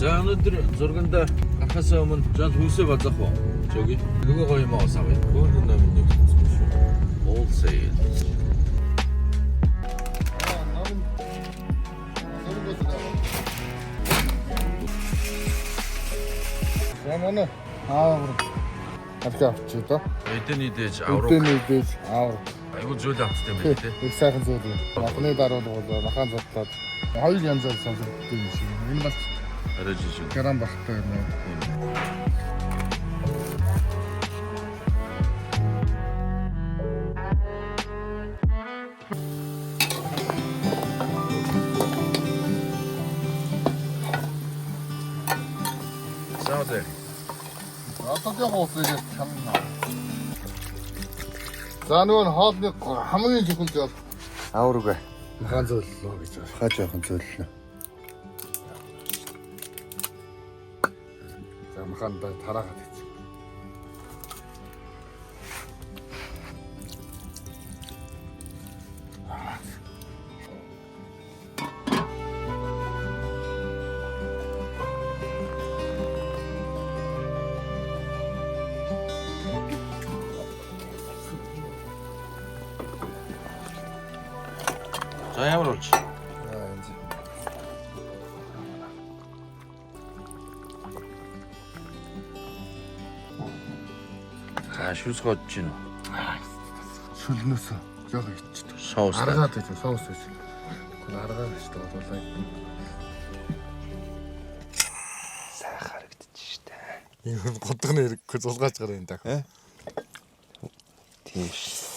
За өнөөдөр зурганда гарахаас өмнө жол хүнсээ базах уу? Жоги. Нөгөө гоё юм авсан бай. Хөөрхөн номын нэг сонссон шүү. All sale. За манай аавар архи авчи доо. Эдэний дэж авраг. Өдөөний дэж аавар. Айгу зүйл авчтай юм байна те. Их сайхан зүйл юм. Махны даруул бол махан зотлоод хоёр янзаар сонсогддог юм шиг. Энэ бас Арай жижиг. грам багтай юм уу? За одоо. Одоо яг уусыг чамна. За нөгөө нь хоолны хамгийн чухал зүйл Авраг. махан зөөллөө гэж байна. Хаа жоохон зөөллөө. За махан да тараагаад хийчих. За ямар болж? Аа энэ. За шүлс годж гин үү? Шүлнөөс жоохон ичдэг. Соус. Аргаад байж соус байж. Тэгвэл аргаад ичдэг болоо. Сайн харагдчих штэ. Энэ годгоны хэрэггүй зулгаач гар энэ дах. Тийм ш.